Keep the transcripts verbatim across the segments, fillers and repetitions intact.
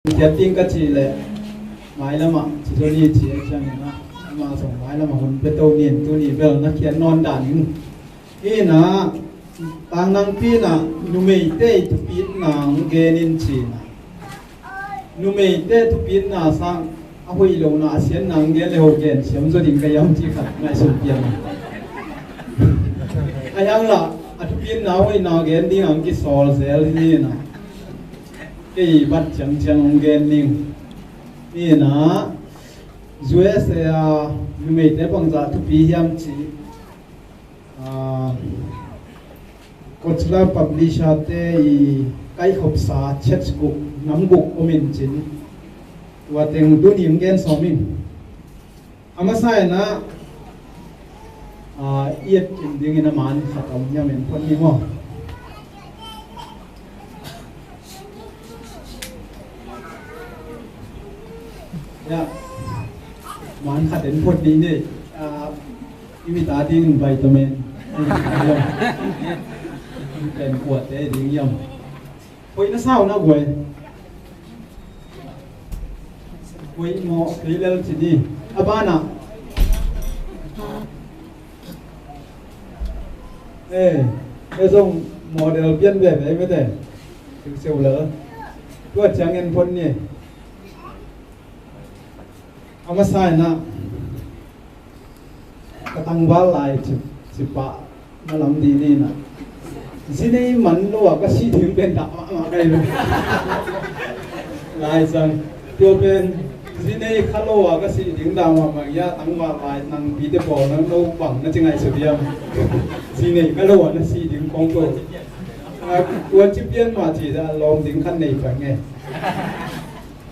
Khiat ding ka cih leh mailamah ci zaw ni ci a ciangin ah, amah zong mailamah hun pia to ni in tuni bel na khiat nawn dan in. Hi in ah, Tang Nangpi in ah numeite thupitna hong gen in ci in ah, numeite thupitna sang a hoih lohna a siatna hong gen le ho gen siam zaw ding ka hiam ci khat ngaihsun piang. A hiang lah a thupitna a hoihna gen ding hong kisawl zel hi in ah. Kei bat ciangciang hong gen ning. Hi in ah, U S A a numeite bangzah thupi hiam cih, ah, Kochla Publisher te i kaikhopsa church guk, nam guk om in cin. Tua teng tuni hong gen sawm ing. A masa in ah, ah, i et kim dingin a man khat a om hiam en phot ni maw? Ya, man khat en phot ni ni. Ah, i mit a dingin vitamin. Pen kuate ding hiam. Hoih na sa uh na guai. Hoih maw, hoih lel ci ni. A banah. Eh, e zong model pian veve mete. Siuseu lel. Tua ciang en phot ni. A masa in ah, ka tangval lai ci, ci pah na lam dih ni in ah, zi nei man lo a ka sih ding pen dah mahmah ka hi lo. Lai sang, tua pen zi nei kha lo a ka sih ding dah mahmah hi a, tangval lai nang pite pawl nang lo bang na ci ngaihsut hiam? Zi nei kha lo a na sih ding kong ko. A, tua ci pian mah ci a lawm ding khat nei pah nge.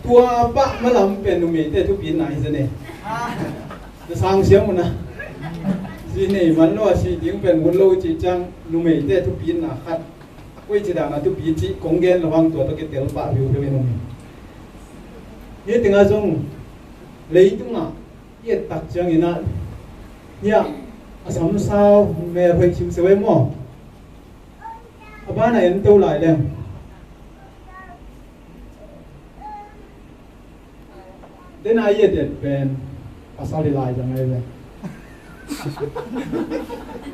Tua pah malam pen numeite thupitna hi zen e. Na sang siam uh na. Zi nei man lo a sih ding pen hun lo cih ciang numeite thupitna khat. Koi ci dan a thupi cih kong gen lo hang tua tawh kitel pah viuviu in um hi. Hi tengah zong leitungah i et tak ciangin ah, hiah a samsau mel hoih siuseu e maw? A banah en to lai leng. Dena i et et pen pasal hi lai zang ai ve.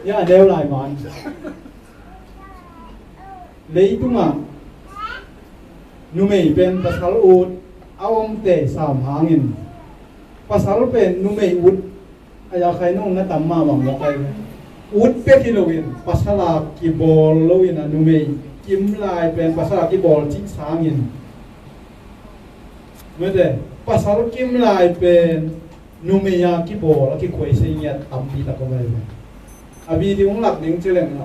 Ya a neu lai man. Leitungah numei pen pasal ut a omte sam hangin pasal pen numei ut a ya khai nong na tam mah bang mawk ai ve. Ut pek hi loin pasal a kibawl loin a numei kim lai pen pasal a kibawl cih sangin. Mete, pasal kim lai pen numei a kibawl a kikhuaisei ngiat tampi tak om ai ve. A video hong lak ding ci leng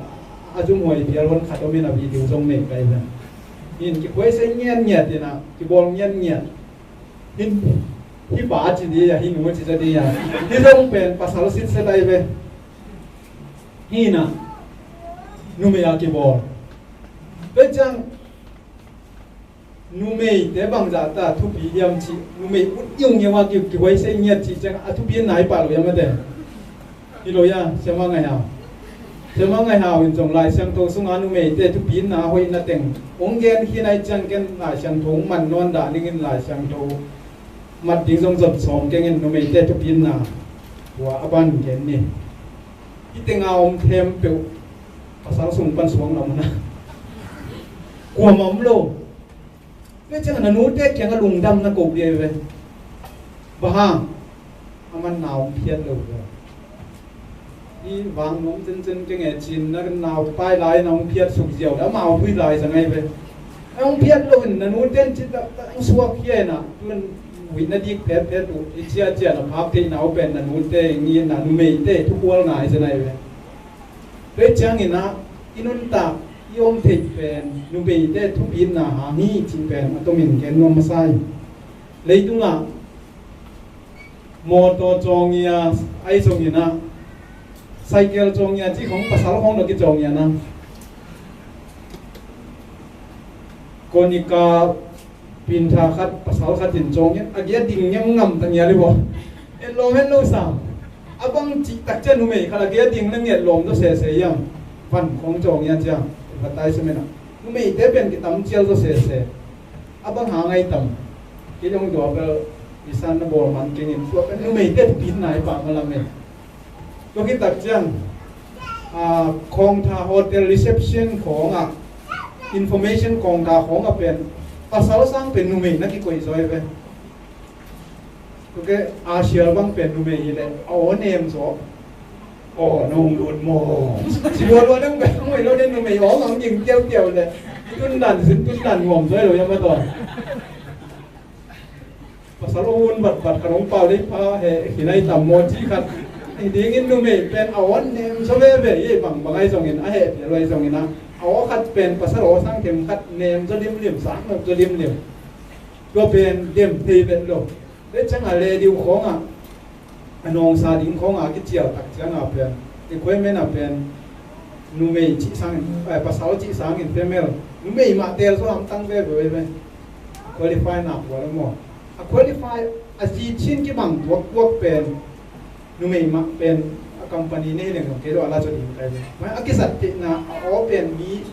a zumhuai pial hon khat om in a video zong nei kai ve. In kikhuaisei ngiatngiat in a kibawl ngiatngiat. Hin, hi pa ci di a, hi nu ci za di a. Hi zong pen pasal sitset ai ve. Hi na, numei a kibawl. Tua ciang numeite bangzah ta thupi hiam cih, numei ut iungiau a ki, kihuaisei ngiat cih ciang a thupi nai pah lo hiam mate. Hi lo ia, Siama Ngai Hau. Siama Ngai Hau in zong Lai Siangtho sunga numeite thupina hoihna teng hong gen khin ai ciang ken Lai Siangtho hong man nawn dah ningin Lai Siangtho mat ding zong zot sawm kengin numeite thupina tua a ban gen ni. Hih tenga om khempeuh pasal sung pan suang lam na. Kuamah om lo. Tua ciang a na nute kiangah lungdamna ko ding hi ve. Bang hang? Aman na hong phiat lo ve. Hih vang nuam cencen kei nge cin na nau pai lai na hong phiat suk ziau le amau hui lai zang ahi ve. Na hong phiat lo in na nute in cin taktak hong suak hi a, na tun huih na dik phetphet uh i ciacia na phak theihna uh pen na nute ngi na numeite thukhualna hi zen ahi ve. Tua ciangin ah i nuntak i om theih pen numeite thupitna hang hi cih pen a tomin gen nuam masa hi. Leitungah mawtaw cawngia ahi zongin ah cycle cawngia cih khong pasal khong na kicawngia na. Konika Pinta khat pasal khat in cawng in a gia ding ngiam ngam ta ngial i baw. En lawm en lo sam. A bang cih tak ciang numei khat a gia ding na ngiat lawm zaw sese hiam? Van khong cawng ia ciang advertisement ah numeite pen kitam cial zaw sese. A bang hang ai tam? Kei dong tua bel i san na bawl man kei ning, tua pen numeite thupitna hi pah malam e. Tua khit tak ciang, ah, khawngtha hotel reception khawngah, information khawngtha khawngah pen pasal sang pen numei na kikoih zaw hi ve. Tua ke a sial bang pen numei hi leh a aw nem zaw. Aw nong lut maw? Si lualua dang bel hong oi lo le numei aw mang ding tiautiau le. Tun dan sin tun dan ngawm zaw hi lo hiam a tawn. Pasal aw hun vatvat khat hong pau dei pha he khinai tam maw ci khat. Hi dingin numei pen a aw nem zaw veve hi, bang bang ahi zongin a heh pial ahi zongin a aw khat pen pasal aw sang them khat nem zaw limlim, sang nop zaw limlim. Tua pen dem thei vet lo. Tua ciang a le diu khawngah, a nawngsa ding khawngah a kicial tak ciangah pen, requirement ah pen numei cih sangin, eh, pasal cih sangin female, numei mah teel zaw hamtang veve ve. Qualify nak ua lo maw? A qualify, a zi chin kibang tuaktuak pen numei mah pen a company nei leng zong kei lo a la zaw ding kai ve. A kisat theihna a aw pen mi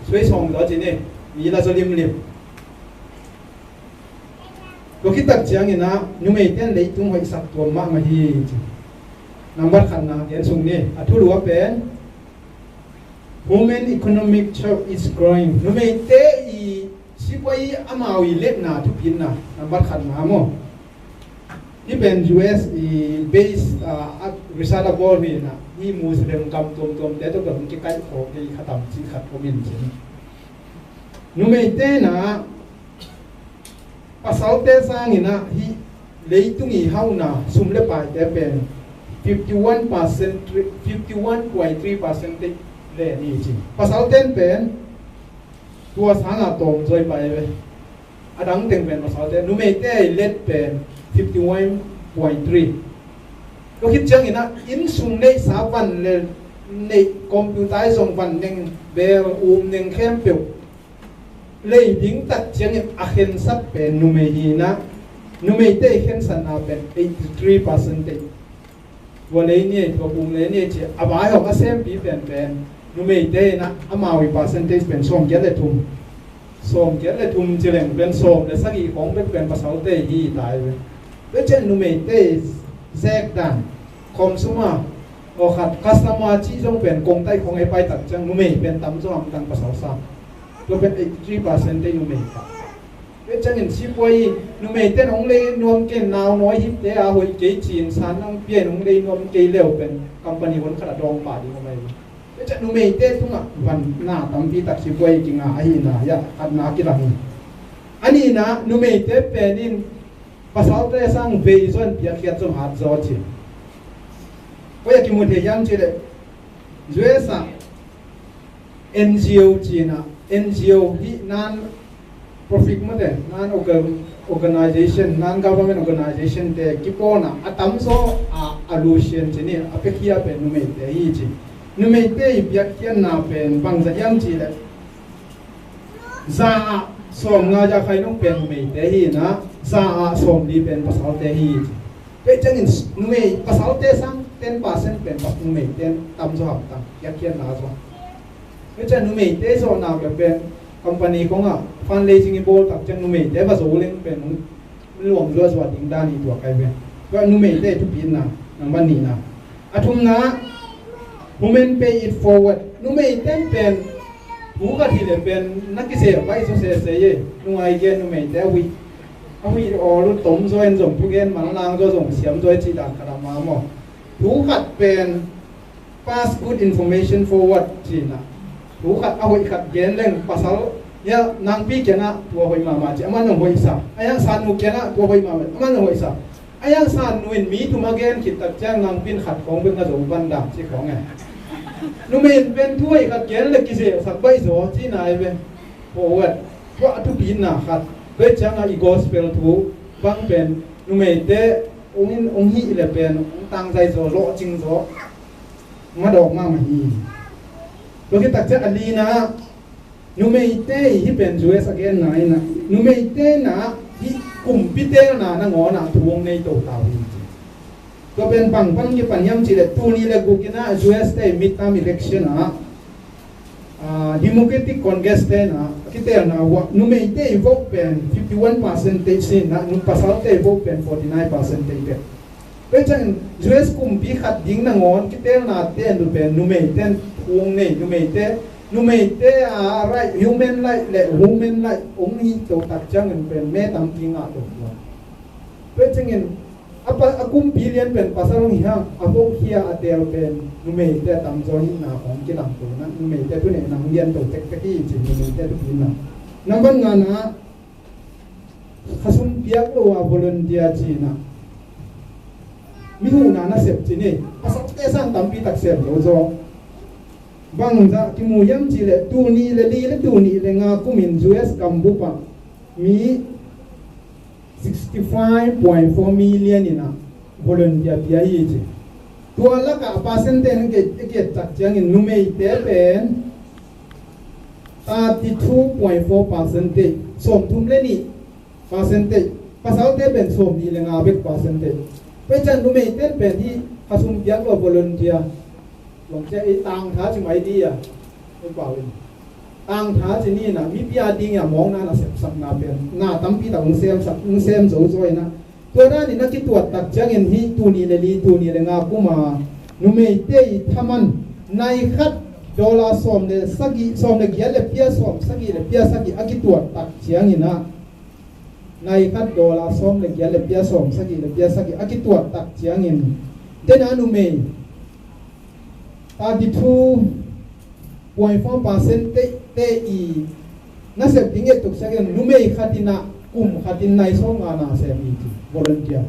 suai sawng zaw ci ne, mi la zaw limlim. Tua khit tak ciangin ah numeite in leitung hoihsak tuam mahmah hi ci. Nambat khatna gen sung ni, a thulu a pen human economic church is growing. Numeite i sipuai amau i lepna thupitna nambat khatna maw? Hih pen U S i base, ah, a research a bawl hi na, hih Muslim gam tuamtuamte tawh pen kikaih khawk hi khatam cih khat om in ci. Numeite na pasalte sangin ah hih leitung i hauhna sum le paite pen fifty one percent, fifty one point three percent le ni ci. Pasalte pen tua sangah tawm zaw hi pai ve. A dang teng pen pasalte, numeite i let pen fifty one point three. Tua khit ciangin ah innsung neihsa van le neih, computer zong van neng, bel um neng khempeuh lei ding tak ciangin a khensat pen numei hi na, numeite i khensatna pen eighty three percentage. Tua lei ni, tua bung lei ni ci a vai hong a sempi pen pen numeite in ah amau i percentage pen sawmgiat le thum. Sawmgiat le thum ci leng pen sawm le sagih khawng bek pen pasalte hi tai ve. Tua ciang numeite i zek dan, consumer, aw khat customer cih zong pen kongtaih khawng ei pai tak ciang numei pen tam zaw hamtang pasal sang. Tua pen eighty three percent tei numei pah. Tua ciangin sipuai numeite in hong lei nuam kei, nau nawi hite a hoih kei ci-in san nang pia in hong lei nuam kei leu pen company hon khat a dawng pah ding om ahi. Tua ciang numeite tungah vanna tampi tak sipuai kinga ahihna hiah khatna kilang hi. A nihna numeite pen in pasalte sang vei zaw in piakkhiat zong hat zaw ci. Koi a kimu thei hiam cih leh U S ah N G O ci-in ah, N G O hih non-profit mate, non-organ-, organization, non-government organization te kipawlna a tamzaw a, a lucian ci ni, a piakhia pen numeite hi ci. Numeite i piakkhiatna pen bangzah hiam cih leh za ah sawmnga za khainung pen numeite hi na, za ah sawmli pen pasalte hi ci. Tua ciangin numei pasalte sang ten percent pen pas numeite tam zaw hamtang, piakkhiatna zaw. Tua ciang numeite zawhna pen company khawngah fundraising i bawl tak ciang numeite va zo leng pen hong luang zuahzuah ding dan hi tua kai ve. Tua numeite thupitna nangmah nihna. A thumna, women pay it forward. Numeite pen thu khat hi le pen na kisel pai zaw sese ye. Nungai gen numeite a huih, a huih awl uh tom zaw in zong thugen manlang zaw zong siam zaw i cih dan khat a ma maw? Thu khat pen pass good information forward cihna. Thu khat a hoih khat gen leng pasal hiah nangpi kiangah tua hoih mahmah ci, aman hong hoihsa. A hiang sannu kiangah tua hoih mahmah, aman hong hoihsa. A hiang sannu in mi thum a gen khit tak ciang nangpi in khat khawng bek na zo van dam ci khawng e. Numei in pen thu hoih khat gen le kizelsak baih zaw cihna hi ve. Forward. Tua a thupitna khat. Tua ciangah i gospel thu bang pen numeite ong in ong hih le pen ong tangzai zaw, lawhcing zaw. Madawk mahmah hi. Tua khit tak ciang a lina numeite hih pen U S a genna in ah numeite na hih kumpi telna nangawn ah thu ong nei to ta uh hi ci. Tua pen bang pan kipan hiam cih leh tuni le guk in ah U S te midterm election ah, ah, Democratic Congress te na Kitelna uh ah numeite i vote pen fifty one percent te hi in ah, nu pasalte i vote pen forty nine percent te hi pen. Tua ciangin U S kumpi khat ding nangawn kitelnate uh pen numeite in thu hong nei, numeite, numeite a right, human right le woman right hong hi to tak ciangin pen me tampi ngah to. Tua ciangin a pa, a kumpi lian pen pasal hong hi hang, a vote khia a tel pen numeite a tamzaw hihna hong kilang to in ah, numeite thuneihna hong lian to tektek hi ci, numeite thupi in ah. Nambat ngana, khasum piak lo a volunteer ci in ah, mi huhna nasep ci ni, pasalte sang tampi tak sem lo zaw. Bangzah kimu hiam cih leh tul nih le li le tul nih le nga kumin U S gambup ah mi sixty five point four million in ah volunteer pia hi ci. Tua lakah percentage in a kiat tak ciangin numeite pen thirty two point four percentage, sawmthum le nih percentage, pasalte pen sawmnih le nga bek percentage. Tua ciang numeite pen hih khasum piak lo volunteer long cia i tangtha ci mai di a, i pau in tangtha ci ni in ah, mipi a ding a mawkna nasepsakna pen na tampi tak hong semsak, hong sem zo zaw in ah. Tua dan in a kituat tak ciangin hih tul nih le li, tul nih le nga kum a numeite i thaman nai khat dollar sawm le sagih, sawm le giat le pia sawm sagih le pia sagih a kituat tak ciangin ah, nai khat dollar sawm le giat le pia sawm sagih le pia sagih a kituat tak ciangin, tena numei thirty two point four percent te, te i nasep ding et tuk ciangin numei khat in ah kum khat in nai sawm nga na sem hi ci, volunteer.